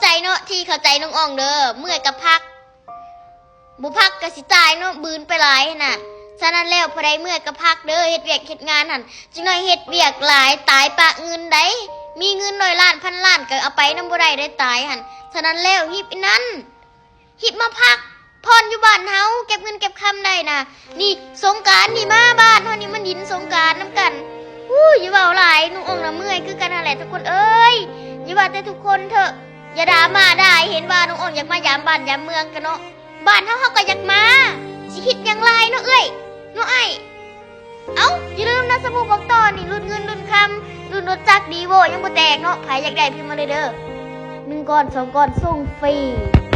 ໃຈເນາະ ທີ່ເຂົ້າໃຈນ້ອງອອງເດີ ເມື່ອຍກໍພັກ ບໍ່ພັກກໍຊິຕາຍເນາະ ບືນໄປຫຼາຍຫັ້ນນະ. ສະນັ້ນແລ້ວ ຜູ້ໃດເມື່ອຍກໍພັກເດີ ເຮັດວຽກເຮັດງານຫັ້ນ ຈັກໜ້ອຍເຮັດວຽກຫຼາຍຕາຍປະເງິນໃດ໋ ມີເງິນຮ້ອຍລ້ານພັນລ້ານກໍເອົາໄປນຳບໍ່ໄດ້ເດ້ຕາຍຫັ້ນ. ສະນັ້ນແລ້ວ ຮີບອັນນັ້ນ ຮີບມາພັກຜ່ອນຢູ່ບ້ານເຮົາ ເກັບເງິນເກັບຄຳໄດ້ນະ. ນີ້ສົງການນີ້ມາບ້ານເຮົານີ້ ມາຫຼິ້ນສົງການນຳກັນ. ອູ້ ຢ່າເວົ້າຫຼາຍ ນ້ອງອອງນະເມື່ອຍຄືກັນຫັ້ນແຫຼະທຸກຄົນເອີຍ. ຢ່າວ່າແຕ່ທຸກຄົນເຖາະ ຢ່າດ່າມາດ່າ ເຫັນວ່ານ້ອງອອງຢາກມາຢາມບ້ານຢາມເມືອງກະເນາະ. ບ້ານເຮົາ ເຮົາກໍຢາກມາ ຊິຄິດຫຍັງຫຼາຍເນາະເອື້ອຍ ເນາະອ້າຍ. ເອົ້າ ຢ່າລືມນະ ສະບູບັກຕໍນີ້ ລຸ້ນເງິນລຸ້ນຄຳ ລຸ້ນລົດຈັກ Revo ຍັງບໍ່ແຕກເນາະ. ໃຜຢາກໄດ້ພິມມາເລີຍເດີ ໜຶ່ງກ້ອນສອງກ້ອນສົ່ງຟຣີ.